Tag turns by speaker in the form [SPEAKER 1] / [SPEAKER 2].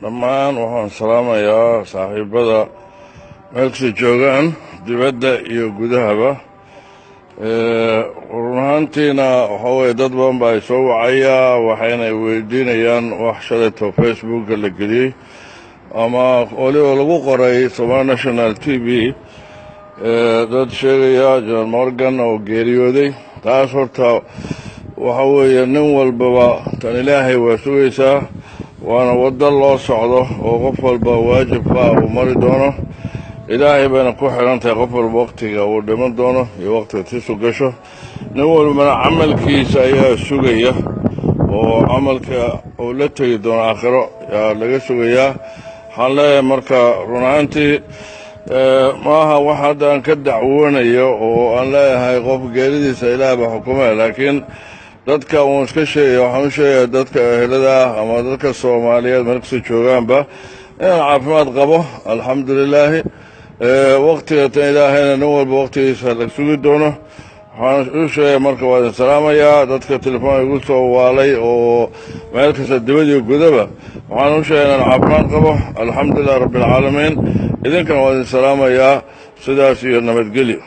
[SPEAKER 1] Dhammaan waxaan salaamayaa saaxiibada meel kasta joogaan, dibadda iyo gudahaba. Run ahaantiina waxaa weye dad badan baa ay soo wacayaa, waxayna weydiinayaan wax shalayto Facebooka la geliyey ama weliba lagu qoray Somali National TV, dad sheegaya General Morgan oo geeriyooday. Taas horta waxa weeye nin walbaba tan Ilaahay waa sugaysaa, waana waddo loo socdo oo qof walba waajibka uu mari doono. Ilaahay bayna ku xidhan tahay qof walba waqtiga uu dhiman doono iyo waqtiga tiisu gasho. Nin walbana camalkiisa ayaa sugaya, oo camalka uu la tegi doono aakhiro yaa laga sugayaa. Waxaan leeyahay marka, run ahaantii maaha wax hadda aan ka dacwoonayo oo aan leeyahay qof geeridiisa Ilaah baa xukumaya, laakiin dadka uun iska sheegaya, waxaan u sheegaya dadka ehelada ah ama dadka Soomaaliyeed meel kasta joogaanba inaan caafimaad qabo, alxamdu lilaahi. Waqtiga tan Ilaahayna nin walba waqtigiisa la sugi doono. Waxaan u sheegaya marka, waa idin salaamayaa. Dadka telefoon igu soo waalay oo meel kasta dibad iyo gudaba, waxaan u sheegaya inaan caafimaad qabo, alxamdulilah rabbi alcaalamiin. Idinkana waa idin salaamayaa, sidaas iyo nabadgelyo.